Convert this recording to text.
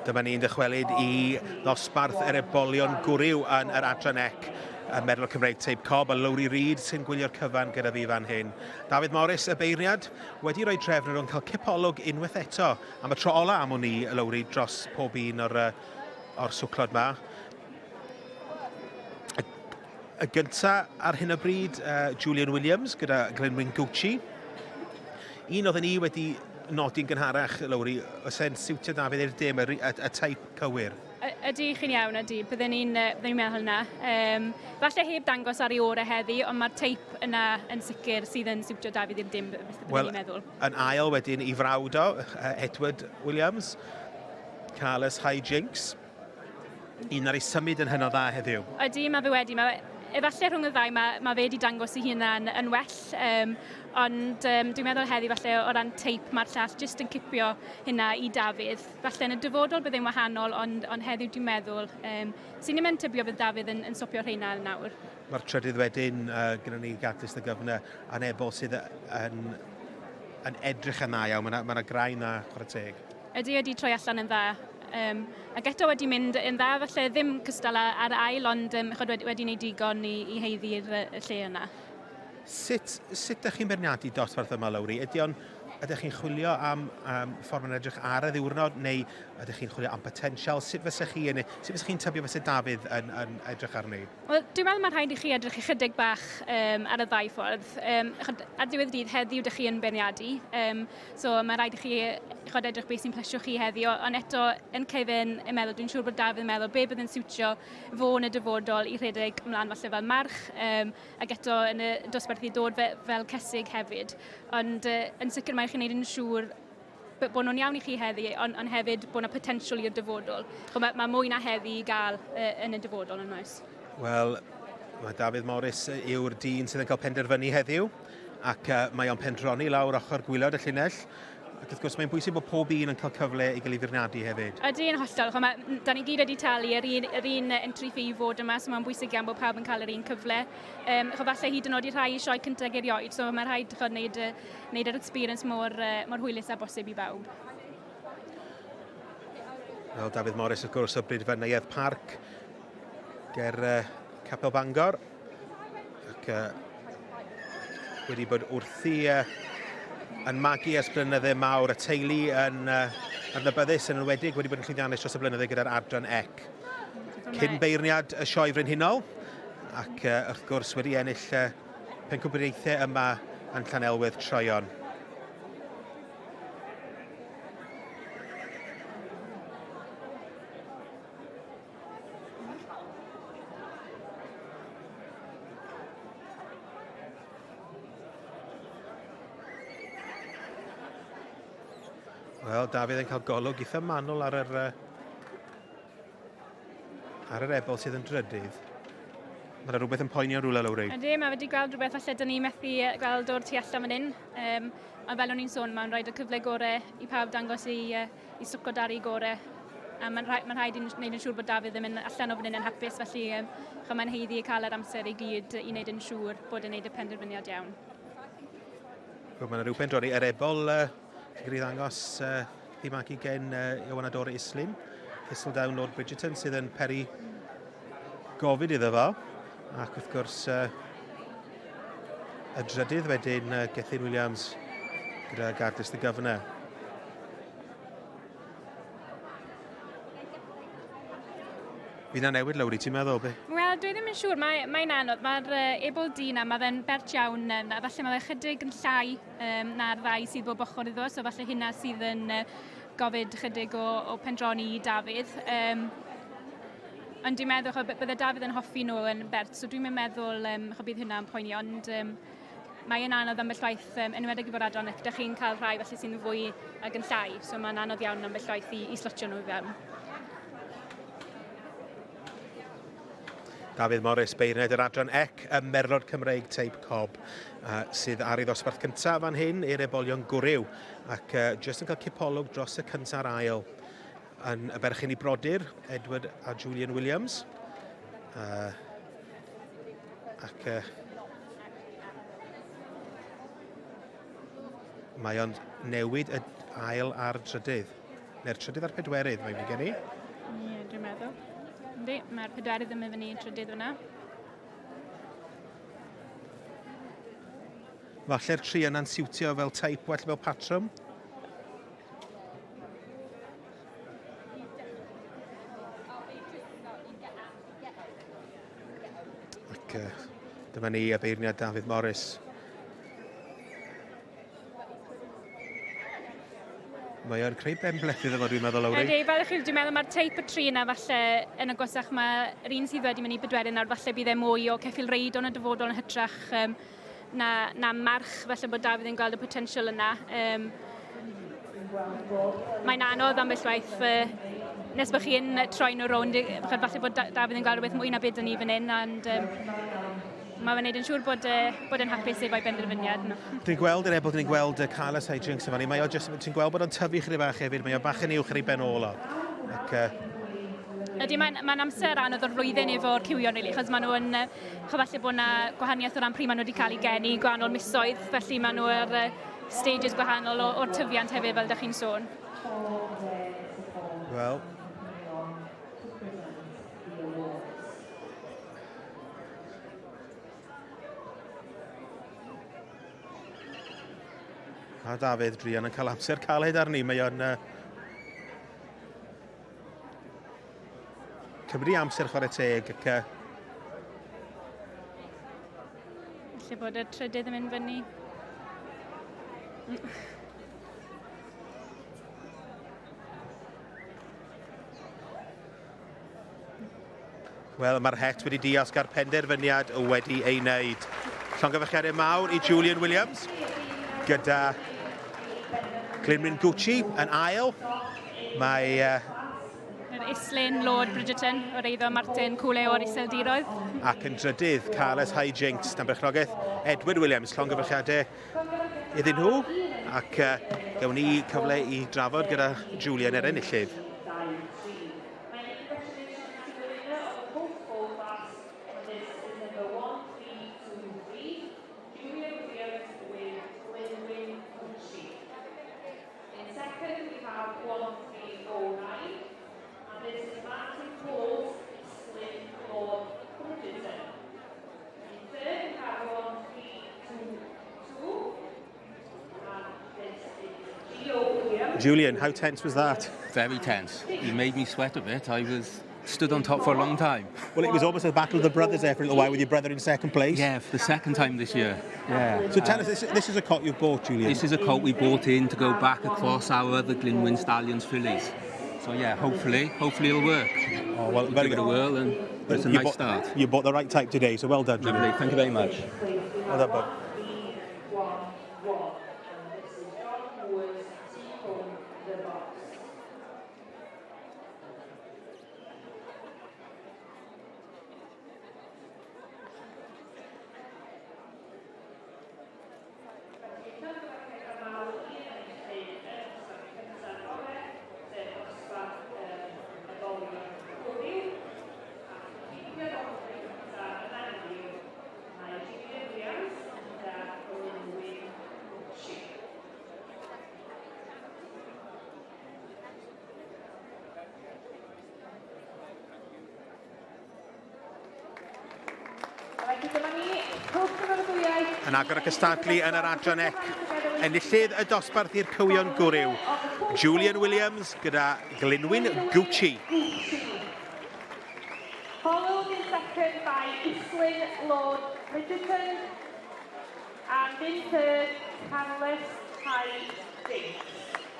Dyma ni'n dychwelyd i ddosbarth yr ebolion gwryw yn yr adran ec y Merlod Cymreig Teip Cob a Lowri Reid sy'n gwylio'r cyfan gyda fi fan hyn. Dafydd Morris, y beirniad, wedi rhoi trefn ar nhw'n cael cipolwg unwaith eto am y tro ola am wn i, Lowri, dros pob un o'r, or swclod ma. Y, y gynta ar hyn o bryd, uh, Julian Williams gyda Glynwyn Gucci. Un oedden ni wedi nodi'n gynharach, Lowri, oes e'n siwtio Dafydd i'r dim, y, y, y teip cywir? Ydy, chi'n iawn, ydy. Bydden ni'n bydden ni'n meddwl hynna. Um, falle heb dangos ar ei orau heddi, ond mae'r teip yna yn sicr sydd yn siwtio Dafydd i'r dim, bydden well, ni'n meddwl. Yn ail wedyn i frawd o, Edward Williams, Carlos High Jinx. Un ar ei symud yn hynod dda heddiw. Ydy, mae fe wedi. Mae, efallai rhwng y ddau mae, mae fe wedi dangos ei hunan yn well, um, ond um, dwi'n meddwl heddi falle o ran teip mae'r llall jyst yn cipio hynna i Dafydd. Falle yn y dyfodol bydd e'n wahanol, ond, ond heddiw dwi'n meddwl, um, sy'n ni'n tybio bydd Dafydd yn, yn stopio rheina nawr. Mae'r trydydd wedyn, uh, gyda ni Gadlys the Governor, anebol sydd yn, yn edrych yn dda iawn. Mae yna ma graen dda, chwarae teg. Ydy wedi troi allan yn dda. Um, ac eto wedi mynd yn dda, falle ddim cystal ar ail, ond um, chod, wedi, wedi gwneud digon i, i heiddi'r y lle yna. Sut, sut ydych chi'n beirniadu dosbarth yma, Lowri? Ydy o'n, ydych chi'n chwilio am um, ffordd mae'n edrych ar y ddiwrnod, neu ydych chi'n chwilio am potensial? Sut fysa chi yn, sut fysa chi'n tybio fysa Dafydd yn, yn edrych arni? Wel, dwi'n meddwl mae'n rhaid i chi edrych ychydig bach um, ar y ddau ffordd. Um, chod, ar diwedd dydd, heddiw dych chi yn beirniadu, um, so mae'n rhaid i chi chod, edrych beth sy'n plesio chi heddiw, ond eto yn Kevin yn meddwl, dwi'n siŵr bod Dafydd yn meddwl be bydd yn siwtio fo yn y dyfodol i rhedeg ymlaen falle fel march, um, ac eto yn y dosbarth i ddod fe, fel cesig hefyd. Ond uh, yn sicr mae chi'n gwneud yn siŵr bod nhw'n iawn i chi heddi, ond, ond hefyd bod yna potensial i'r dyfodol. Mae, mae mwy na heddi i gael uh, yn y dyfodol yn oes. Wel, mae Dafydd Morris yw'r dyn sydd yn cael penderfynu heddiw, ac uh, mae o'n pendroni lawr ochr gwylod y llinell. Ac wrth gwrs mae'n bwysig bod pob un yn cael cyfle i gael ei feirniadu hefyd. Ydy, yn hollol. Mae, da ni gyd wedi talu yr un, yr un entry fee i fod yma, so mae'n bwysig iawn bod pawb yn cael yr un cyfle. Um, cho, falle hyd yn oed i rhai i sioe cyntaf erioed, so mae'n rhaid cho, wneud, wneud yr experience mor, mor hwylus â bosib i bawb. Wel, Dafydd Morris, wrth gwrs, o Brydfa Neuadd Parc ger uh, Capel Bangor. Ac uh, wedi bod wrthi uh, yn magu ers blynydde mawr, y teulu yn uh, adnabyddus yn enwedig wedi bod yn llwyddiannus dros y blynydde gyda'r adran ec. Cyn beirniad y sioe frenhinol ac uh, wrth gwrs wedi ennill uh, pencampwriaethau yma yn Llanelwedd Troion. Wel, Dafydd yn cael golwg eitha manwl ar yr, ar yr ebol sydd yn drydydd. Mae yna rhywbeth yn poeni o'n rhywle, Lowri. Ydy, mae wedi gweld rhywbeth falle dyn ni methu gweld o'r tu allan fan hyn. Um, ond fel o'n i'n sôn, mae'n rhoi y cyfle gore i pawb dangos i, uh, i swco dar i gore. A mae'n rhaid, mae rhaid i wneud yn siŵr bod Dafydd yn mynd allan o fan hyn yn hapus, felly um, mae'n heiddi cael yr amser i gyd i wneud yn siŵr bod yn wneud y penderfyniad iawn. Wel, mae yna rhyw bendroni. Yr ebol uh, sy'n cael ei ddangos uh, ddim ac i gen uh, Iwan Adore Islin, Thistledown Lord Bridgerton, sydd yn peri gofid iddo fo. Ac wrth gwrs, uh, y drydydd wedyn, uh, Gethin Williams gyda Gardus the Governor. Fydd na newid, Lowri, ti'n meddwl? Be? Wel, dwi ddim yn siŵr. Mae'n mae anodd. Mae'r uh, ebol du na, mae fe'n bert iawn, um, a falle mae fe chydig yn llai um, na'r ddau sydd bob ochr iddo, so falle hynna sydd yn uh, gofyd chydig o, o pendroni i Dafydd. Um, ond dwi'n meddwl cho, bydde Dafydd yn hoffi nhw yn bert, so dwi'n meddwl um, cho, bydd hynna'n poeni, ond um, mae e'n anodd ambell waith, um, enwedig i fod adran, ac ydych chi'n cael rhai felly sy'n fwy ac yn llai, so mae'n anodd iawn ambell waith i, i slotio nhw i fewn. Dafydd Morris, beirniad yr adran ec y Merlod Cymreig Teip Cob, uh, sydd ar ei ddosbarth cyntaf fan hyn i'r ebolion gwryw, ac uh, jyst yn cael cipolwg dros y cyntaf a'r ail yn y berchen i brodyr, Edward a Julian Williams. Uh, ac uh, mae o'n newid y ail a'r trydydd. Neu'r trydydd a'r pedwerydd, mae'n mynd gen i. Ie, dwi'n meddwl. Yndi, mae'r pedwerydd yn mynd fyny i'r trydydd fyna. Falle'r tri yna'n siwtio fel teip well fel patrwm. Ac dyma ni y beirniad Dafydd Morris. Mae o'n creu benbleth iddo fo, dwi'n meddwl, Lowri. Ydy, fel chi, dwi'n meddwl mae'r teip y tri yna falle yn agosach. Mae'r un sydd wedi mynd i bedwerydd nawr, falle bydd e mwy o ceffyl reid yn y dyfodol yn hytrach na, na march, falle bod Dafydd yn gweld y potensial yna. Mae'n anodd ambell waith nes bod chi'n troi nhw rownd, falle bod Dafydd yn gweld rhywbeth mwy na beth ni fan hyn, ond mae fe'n neud yn siŵr bod, bod e'n hapus efo'i benderfyniad. No. Dwi'n gweld yr ebol, dwi'n gweld y Carlos Hijinks yma ni. Mae o just, ti'n gweld bod o'n tyfu chydig bach hefyd, mae o bach yn uwch ar ei ben ôl o. Ac, Ydy, mae'n mae amser anodd o'r flwyddyn efo'r cywion, really, achos maen nhw yn, falle bod yna gwahaniaeth o ran pryd maen nhw wedi cael eu geni, gwahanol misoedd, felly maen nhw ar stages gwahanol o'r tyfiant hefyd, fel ydych chi'n sôn. Wel, A Dafydd Drian yn cael amser caled arni. Mae o'n cymryd amser chwarae teg. Ac, Lle bod y trydydd yn mynd fyny. Wel, mae'r het wedi diosg a'r penderfyniad wedi ei wneud. Llongyfarchiadau mawr i Julian Williams gyda Glynwyn Gucci yn ail. Mae... Yr Islyn Lord Bridgerton o'r eiddo Martin Cwle o'r Iseldiroedd. Ac yn drydydd, Carles Hijinks dan berchnogaeth Edward Williams. Llongyfarchiadau iddyn nhw ac gawn ni cyfle i drafod gyda Julian yr enillydd. Julian, how tense was that? Very tense. He made me sweat a bit. I was stood on top for a long time. Well, it was almost a battle of the brothers there for a little while with your brother in second place. Yeah, for the second time this year. Yeah. So tell us, this is a colt you've bought, Julian. This is a colt we bought in to go back across our other Glynwyn Stallions fillies. So yeah, hopefully it'll work. Oh, well, very give it a good. whirl, and it's a nice start. You bought the right type today, so well done, Julian. Lovely, thank you very much. Well done, bud. Yn agor y cystadlu yn yr adran ec, enillydd y dosbarth i'r cywion gwryw, Julian Williams gyda Glynwyn Gucci. Followed in second by Islwyn Lord Bridgerton and in third, Carlos High Jinks.